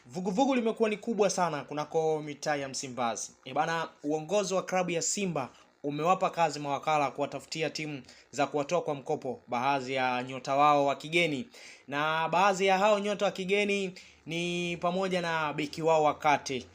Vuguvugu limekuwa ni kubwa sana kunako mitaa ya Msimbazi. E bana, uongozi wa klabu ya Simba umewapa kazi mawakala kuwatafutia timu za kuwatoa kwa mkopo baadhi ya nyota wao wa kigeni, na baadhi ya hao nyota wa kigeni ni pamoja na beki wao wa kati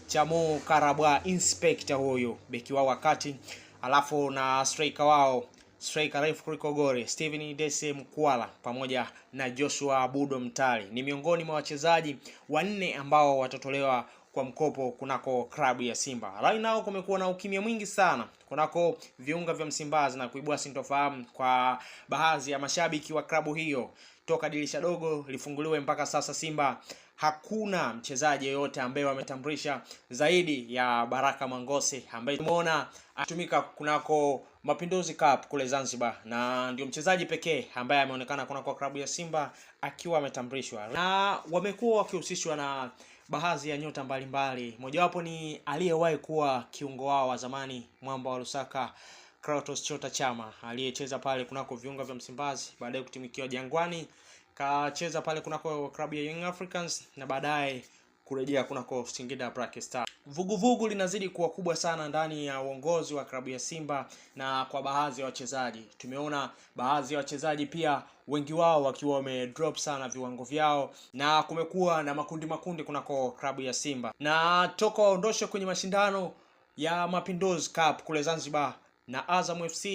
Chamu Karabwa Inspector, huyu beki wao wa kati, alafu na striker wao striker refu kuliko gori Steven Dese Mkwala pamoja na Joshua Abudo Mtali ni miongoni mwa wachezaji wanne ambao watatolewa kwa mkopo kunako klabu ya Simba. Right now kumekuwa na ukimya mwingi sana kunako viunga vya Msimbazi na kuibua sintofahamu kwa baadhi ya mashabiki wa klabu hiyo. Toka dirisha dogo lifunguliwe mpaka sasa Simba hakuna mchezaji yeyote ambaye wametambulisha zaidi ya Baraka Mangose ambaye tumeona atumika kunako Mapinduzi Cup kule Zanzibar, na ndio mchezaji pekee ambaye ameonekana kunako klabu ya Simba akiwa ametambulishwa, na wamekuwa wakihusishwa na baadhi ya nyota mbalimbali. Mojawapo ni aliyewahi kuwa kiungo wao wa zamani mwamba wa Lusaka Kratos Chota Chama aliyecheza pale kunako viunga vya Msimbazi, baadaye kutumikiwa Jangwani, kacheza pale kunako klabu ya Young Africans na baadaye kurejea kunako Singida Black Star. Vuguvugu linazidi kuwa kubwa sana ndani ya uongozi wa klabu ya Simba na kwa baadhi ya wachezaji. Tumeona baadhi ya wachezaji pia wengi wao wakiwa wamedrop sana viwango vyao, na kumekuwa na makundi makundi kunako klabu ya Simba, na toka waondoshwe kwenye mashindano ya Mapinduzi Cup kule Zanzibar na Azam FC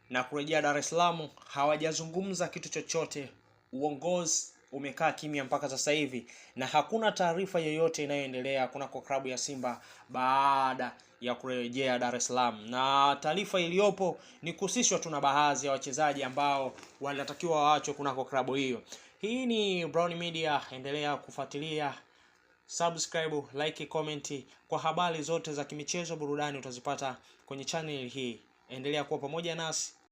na kurejea Dar es Salaam hawajazungumza kitu chochote. Uongozi umekaa kimya mpaka sasa hivi na hakuna taarifa yoyote inayoendelea kunako klabu ya Simba baada ya kurejea Dar es Salaam, na taarifa iliyopo ni kuhusishwa tu na baadhi ya wachezaji ambao wanatakiwa waachwe kunako klabu hiyo. Hii ni Brown Media, endelea kufuatilia, subscribe, like, comment kwa habari zote za kimichezo, burudani utazipata kwenye channel hii. Endelea kuwa pamoja nasi.